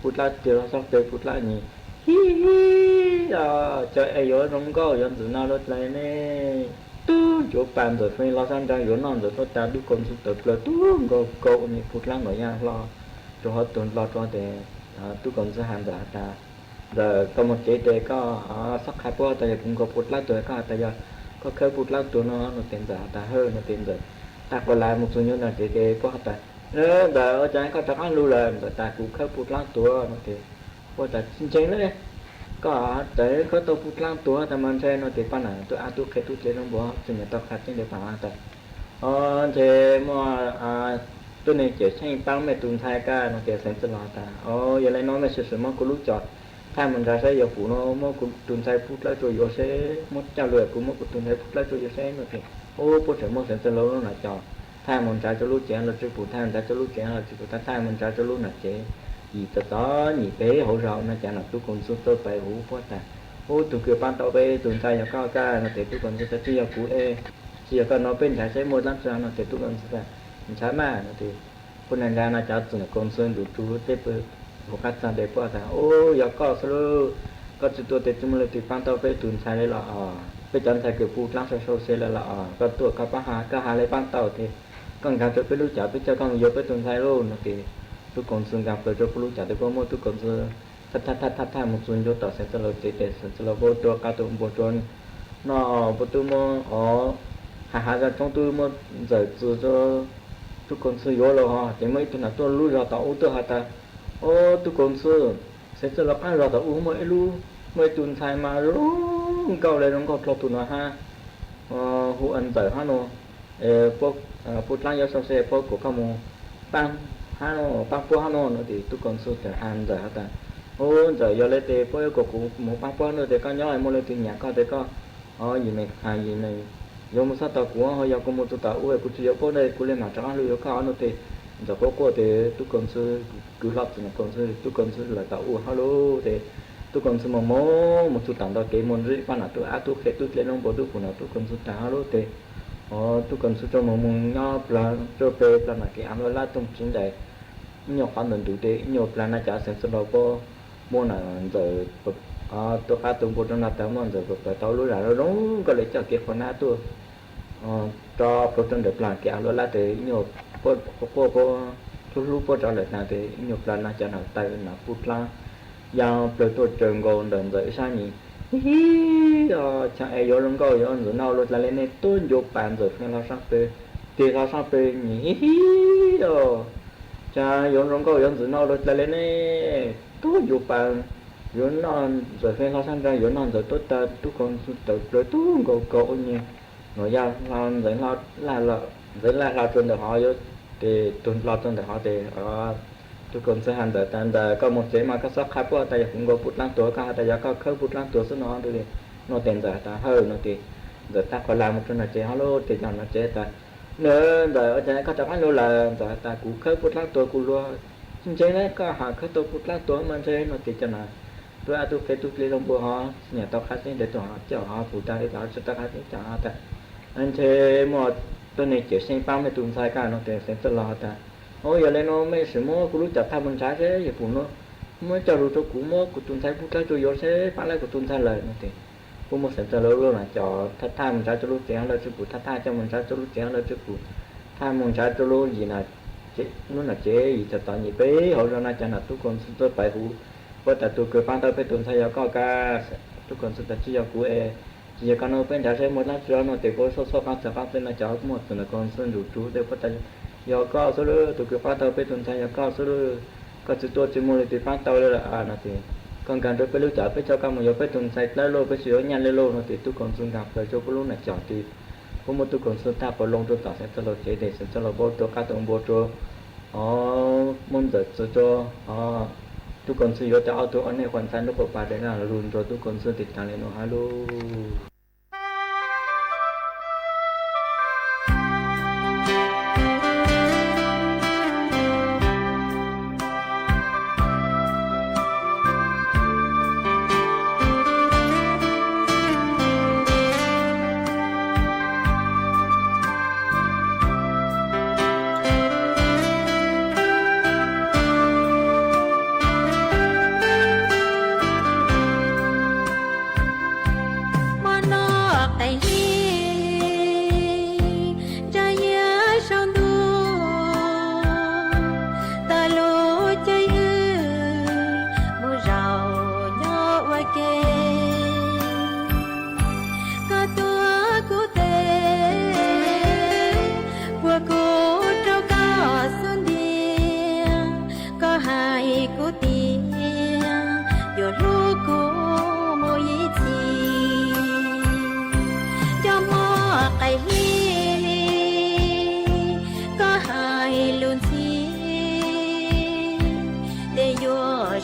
puj dlaab, tiag hlo txog pem puj dlaab nyim, Hib hib. Cas es yuav zoo nkauj yuav ntxim no luaj dlai ne, tub ncuav pas ntxawm feej hlo sab nraud yuav noj ntxawm tuaj tas, tub kaus ntxhw tawm plaws tub nkaus kaus ua nws puv dlaab nkaus yaj hlo rua hauv tug dlo rua tes tub kaus ntxhw has ntxawm has tas, ntxawm koj moog tsev tes koj xob qha puab has tas yog kuv nkaus puv dlaab tuag, koj has tas yog koj khawb puv dlaab tuag no no tes ntxawm has tas hawj no tes ntxawm tag quas las moog txug nyuj nraag tsev tes puab has tas, ntxawm ua cas koj rov qaab lug lawm, ntxawm tas kuv khawb puv dlaab tuag no tes puab tas tsis ntseeg le, koj txawm khawb tau puv dlaab tuag tas mas ntshe no tes paj nam tub ab tub qhe tub dle lub npua tsi nyam tau qha tseeb le paam tas, o ntshe muaj tuab neeg cawm seej paab mej tug ntxhais kag no tes Xeev Txwj Laug tas, o yog le no mej sim sim muab kuv lub cov thaj moog nrad saib yog puas no muab kuv tug ntxhais puv dlaab tuag yuav seb, muab coj lug kuv muab kuv tug ntxhais puv dlaab tuag yuav seb no tes, o puab txawm muab Xeev Txwj Laug lub nam cov thaj moog nrad rua lub tsev lug tsw pum, thaj nrad rua lub tsev lug tsw pum, thaj moog nrad rua lub nam tsev, yim txom txom nyem peb hauv zog no cas nam tub kaus ntxhw txawm pais huv puab tas, ub tug kws paab tau peb tug ntxhais yog koj kag no tes tub kaus ntxhw tas tsis yog kuv le, tsis yog koj no peb nrhav saib muaj dlaab tsi no tes tub kaus ntxhw tas ntshaw maj no tes puab nrhav nrhav no cas txug nam kaus ntxhw nrug rua tej pw huv qab txag tes puab tas, ub yog koj xwb lauj, koj tsi tuaj tes tsis muaj leej twg paab tau peb tug ntxhais le los, peb cov ntxhais kws puv dlaab sau sau se le los, koj tuaj koj paab has, koj has le paab tau tes koj nkaag rua peb lub cov peb coj koj moog yuav peb tug ntxhais lauj no tes tub kaus ntxhw nkaag plaws rua puab lub cov tes puab muab tub kaus ntxhw thaj thaj thaj thaj moog txug ncuav tom Xeev Txwj Laug tsev tes Xeev Txwj Laug puab rua qab tug npua rua no puab tub muab o has has zaj tshoob tub muab ntxawm txwv rua tub kaus ntxhw yuav lawm hos ces muaj ib tug nam tuaj lub zog tom ub tuaj has tas, o tub kaus ntxhw, Xeev Txwj Laug qab zog tom ub muaj ib lub, muaj ib tug ntxhais mas zoo nkauj le zoo nkauj dlua tug no hab, hu ua ntxawm hab no, puv dlaab yuav sau se puab kuas koj moog paab hab no, paab puab hab no no tes tub kaus ntxhw txawm has ntxawm has tas, ub ntxawm yog le tes puab yuav kuas kuv moog paab puab no tes koj nyob muaj leej twg nyam koj tes koj o yim neeg has yim neeg yuav moog xob tau kuv, ho yog kuv moog txug tom ub kuv tsis yuav puab ne kuv le maam rov qaab lug yuav koj no tes ntxawm quaj quaj tes tub kaus ntxhw kwv hlo txug nam kaus ntxhw, tub kaus ntxhw lawm tom ub hab lauj tes tub kaus ntxhw moog moog moog txug tom ntawm kev moog ntsib paj nam tub ab tub qhe tub dle lub npua tub pum nam tub kaus ntxhw tas hab lauj tes o tub kaus ntxhw tsuas moog moog nyob plag tsuas peg plag nam kev av luaj lab toog tsiv ntais ib nyuag qhov ntawm ntug tes ib nyuag plag na cas Xeev Txwj Laug puab muab nam ntxawm tuaj qab tug npua rua no tas muab ntxawm pawg pawg tau lub zam zoo zoo nkauj le coj kev qhua nab tuaj rov plhuav rua ntawm plag kev av luaj lab tes ib nyuag quaj quaj puab hlub hlub puab rov lawm tas tes ib nyuag plag na cas nam taw nam puv dlaab ya plawg tuaj tsaws nkaus ntawm ntxawm ib sab nyem, hib hib, cas es yuav zoo nkauj yuav ntxim no luaj dlai le ne, tub ncuav pas ntxawm feej hlo saab peg, tig hlo saab peg nyem hib hib os, cas yuav zoo nkauj yuav ntxim no luaj dlai le ne, tub ncuav pas yuav noj ntxawm feej hlo saab nraug yuav noj ntxawm tuab taw tub kaus ntxhw tawm plawg tub nkaus kaus ua nyuag nuam yaj hlo ntxawm, ntxawm laj hlo rua ntawm hov yuav tes tug hlo rua ntawm hov tes tub kaus ntxhw has ntxawm tas ntxawm koj moog tsev mas koj xob qha puab tas yog kuv nkaus puv dlaab tuag, koj has tas yog koj khawb puv dlaab tuag xwb no no tes ntxawm has tas hawj no tes ntxawm tag quas las moog rua nraag tsev hab lauj tes cov nraag tsev tas, na ntxawm ua cas koj rov qaab lug lawm, ntxawm has tas kuv khawb puv dlaab tuag kuv luag tsis ntseeg le, koj has khawb tau puv dlaab tuag mas ntshe no tes cov nam tub ab tub qhe tub dle lub npua hov tsis nyam tau qha tseeb le tug hov coj hov pum tas le tug hov tsis tau qha tseeb coj hov tas, ntshe muaj tuab neeg cawm seej paab mej tug ntxhais kag no tes Xeev Txwj Laug has tas, o yog le no mej sim muab kuv lub cov thaj moog nrhav seb yog pum no, muab coj lug rua kuv muab kuv tug ntxhais puv dlaab tuag yuav seb paab lab kuv tug ntxhais lawm no tes puab muab Xeev Txwj Laug lub nam cov thaj thaj moog nrhav rua lub tsev hab lawv tsw pum, thaj thaj coj moog nrhav rua lub tsev hab lawv tsw pum, thaj moog nrhav rua lub yim na, lub nam tsev yim txom txom nyem peb hauv zog na cas nam tub kaus ntxhw txawm pais huv puab tas tug kws paab tau peb tug ntxhais yog koj kag, tub kaus ntxhw tas tsis yog kuv es, tsis yog koj no peb nrhav saib muaj dlaab tsi no tes puab xauj xauj qaab txag qaab txag no cov muaj txug nam kaus ntxhw nrug rua tes puab tas yog koj xwb lauj, tug kws paab tau peb tug ntxhais yog koj xwb lauj, koj tsi tuaj tsis muaj leej twg paab tau le no tes koj nkaag rua peb lub cov peb coj koj moog yuav peb tug ntxhais dlawb lauj, peb tsis yuav nyaj le lauj no tes tub kaus ntxhw nkaag plaws rua puab lub nam cov tes puab muab tub kaus ntxhw tag quas loo rua tom Xeev Txwj Laug tsev tes Xeev Txwj Laug puab rua qab tug npua rua o muab ntxawm txwv rua o tub kaus ntxhw yuav cov ob tug ob neeg quas ntxhais nruab quas pag tes lug nrug tub kaus ntxhw tes taag le nuav hab lauj.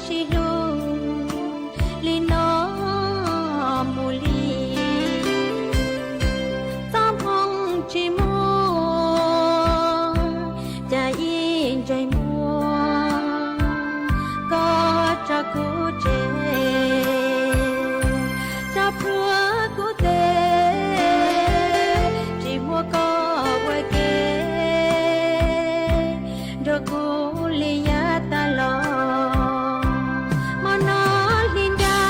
sib hlub li no mus li. Txoj hmoo tsis muaj cas ib ntsais muag koj tso kuv tseg, tso plhuav kuv tes, tsis muaj koj ua ke nrog kuv li yav tas los. Hmo no hli nra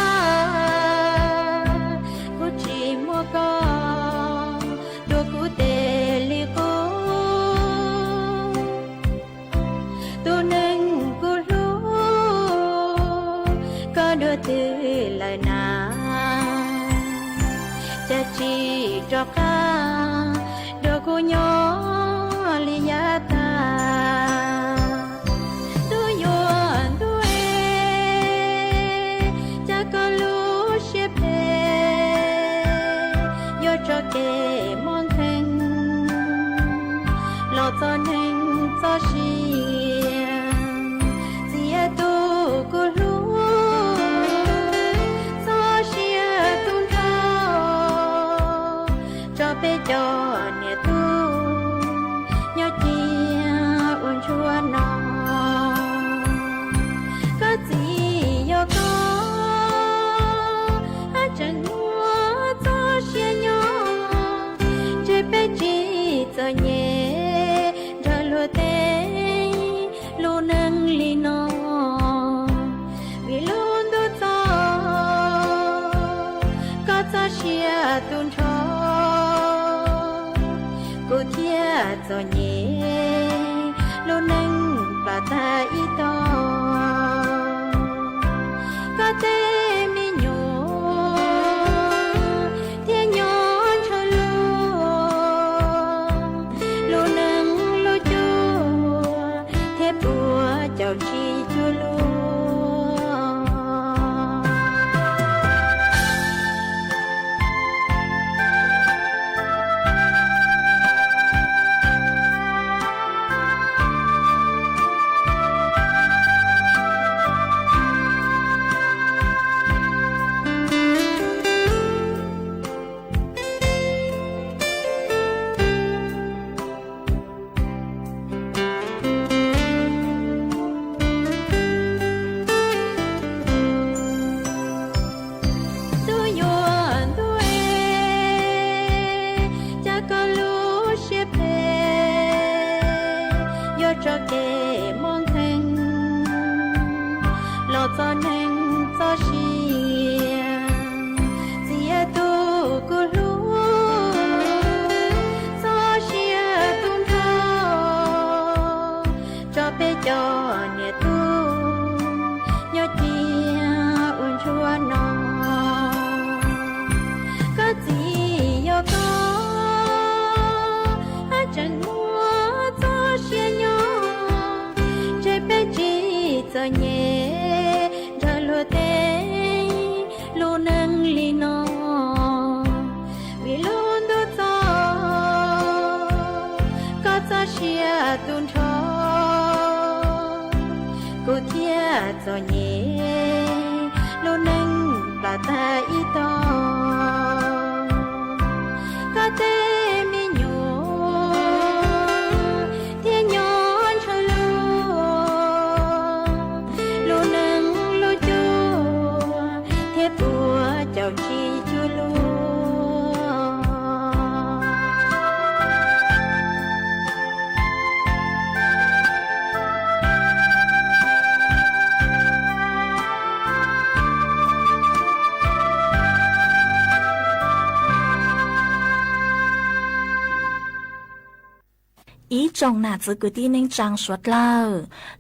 kuv tsis muaj koj tuav kuv tes li qub. Tus neeg kuv hlub, koj dua twg lawm na? Cas tsis rov qab nrog kuv nyob li yav tas? Ntuj yuav ntuj es, cas koj lub siab phem yuav tso kev mob nkeeg los txog neeg txoj sia. Txiav tus kuv hlub, txoj sia tu nrho, tso peb cov niam tub nyob cia ua ntsuag no. Koj txiv yog koj, haj tseem muaj txoj sia nyob, ntshe peb tsis txom nyem nrog luag tej lub neej li no. Vim lub ntuj txom, koj txoj sia tu nrho, kuv thiaj txom nyem lub neej plam tag ib tog. Koj tej me nyuam thiaj nyob ntshaw lug, lub neej lub cuab thiaj puas caum tsis cuag luag. Ntuj yuav ntuj es, cas koj lub siab phem yuav tso kev mob nkeeg los txog neeg txoj sia. Txiav tus kuv hlub, txoj sia tu nrho, tso peb cov niam tub nyob cia ua ntsuag no. Koj txiv yog koj, haj tseem muaj txoj sia nyob, ntshe peb tsis txom nyem nrog luag tej lub neej li no. Vim lub ntuj txom, koj txoj sia tu nrho, kuv thiaj txom nyem lub neej plam tag ib tog. Koj tej me nyuam thiaj nyob ntshaw lug, lub neej lub cuab thiaj puas caum tsis cuag luag. Ib tsoom nam txiv kwv tij neej tsaa suav dlawg,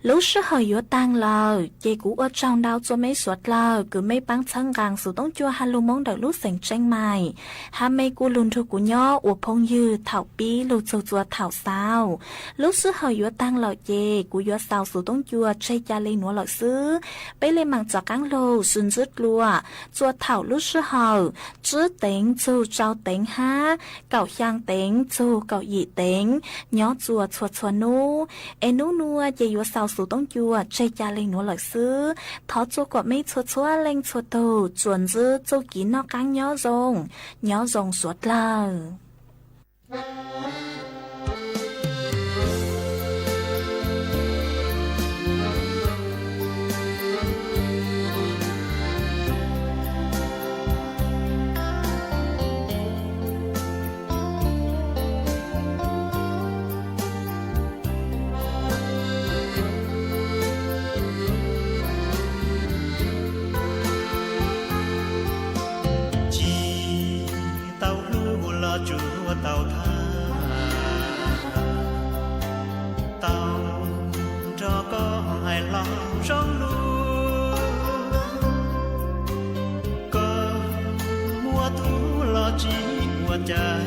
lub sij hawm yuav taag lawm ces kuv ua tsaug ntau txug mej suav dlawg kws mej paab txhawb nqaa xuv toob cua hab lug Moob ntawm lub xeem Tseeb Maim, hab mej kuj lug nrug kuv nyob ua phooj ywg thaum pib lug txug txua thaum xaus. Lub sij hawm yuav taag lawm ces kuv yuav xaus xuv toob cua tseg ca le nuav lawm xwb. Peb le maam rov qaab lug sib ntsib dlua txua thaum lub sij hawm tsib teev txug rau teev hab kaum xyaa teev txug kaum yim teev nyob txua txhua txhua hnub, es hnub nuav ces yuav xaus xov tooj cua tseg ca le nuav lawm xwb. Thov txua kom mej txhua txhua leej txhua tug tsuas ntsib txuj kev noj qab nyob zoo, nyob zoo suav dlawg. Tsis tau hlub los tsuas tau tham, tau nrog koj hais lus zoo lus. Koj muaj tub los tsis ua cas,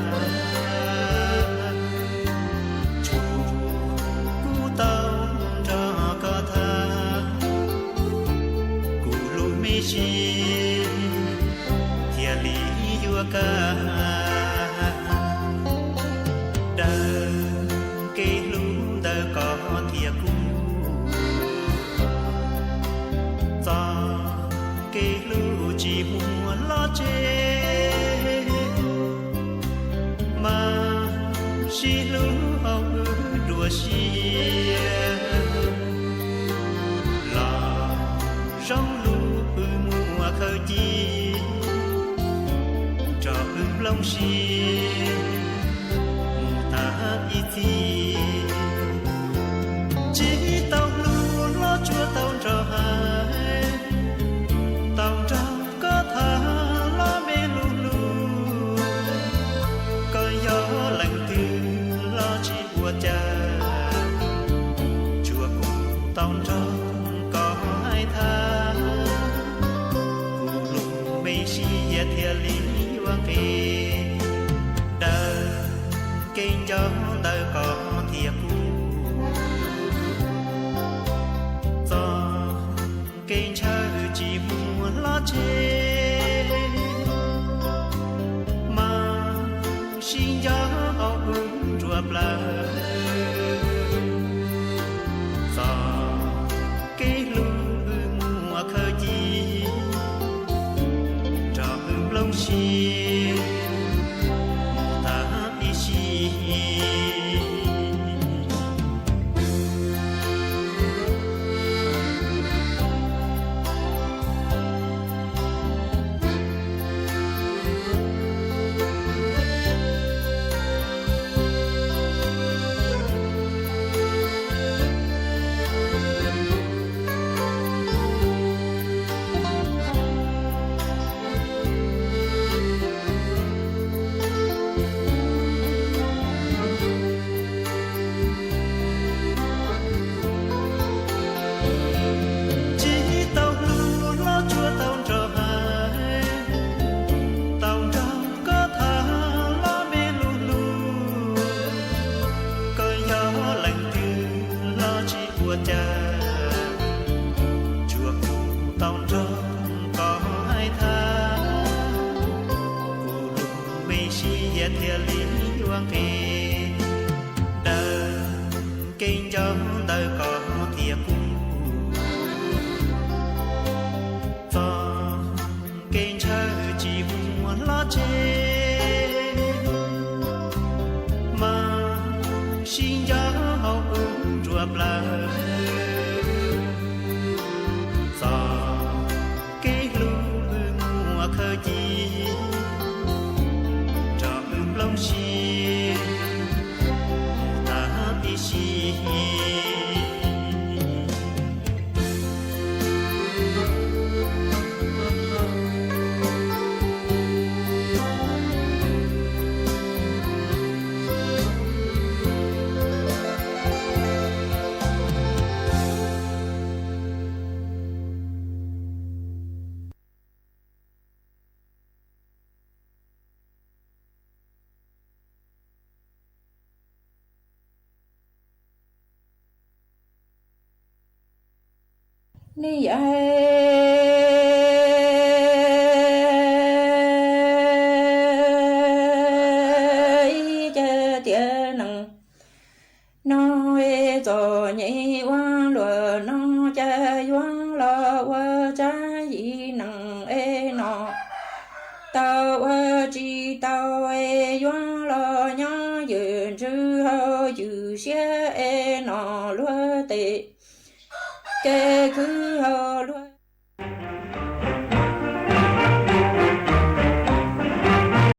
tsuas kuv tau nrog koj tham, kuv lub me sis thiaj li yuav kaj. Dawb kev hlub ntawm koj thiab kuv, txoj kev hlub tsis muaj los tseg, mas sib hlub hauv wb dua siab. Los zoo lub wb muaj khaws ci, nrog wb nplooj siab mus tag ib txhis. Tsis tau hlub los tsuas tau nrog hais, tau nrog koj tham los me lus lus. Koj yog leej twg los tsis ua cas, tsuas kuv tau nrog koj hais tham, kuv lub me sia thiaj li yuav nqis. Dawb kev nco ntawm koj thiab kuv, txoj kev ntshaw tsis muaj los tseg, mas sib nco hauv wb nruab plawv. Txoj kev hlub wb muaj khaws ci, nrog wb nplooj siab mus tag ib sim. Tsis tau hlub los tsuas tau nrog hais, tau nrog koj tham los me lus lus. Koj yog leej twg los tsis ua cas, tsuas kuv tau nrog koj hais tham, kuv lub me sia thiaj li yuav nqis. Dawb kev nco ntawm koj thiab kuv, txoj kev ntshaw tsis muaj los tseg, mas sib nco hauv wb nruab plawv. Txoj kev hlub wb muaj khaws ci, nrog wb nplooj siab mus tag ib sim. Nej yog ib ce tiav nees, no es txom nyem ua luaj no, cas yuav los ua tsab yim neeg es no. Tau ua tsis tau es yuav los nyob ywm ntsws hauv ywm siab es no luag tej kev khwv hauv luag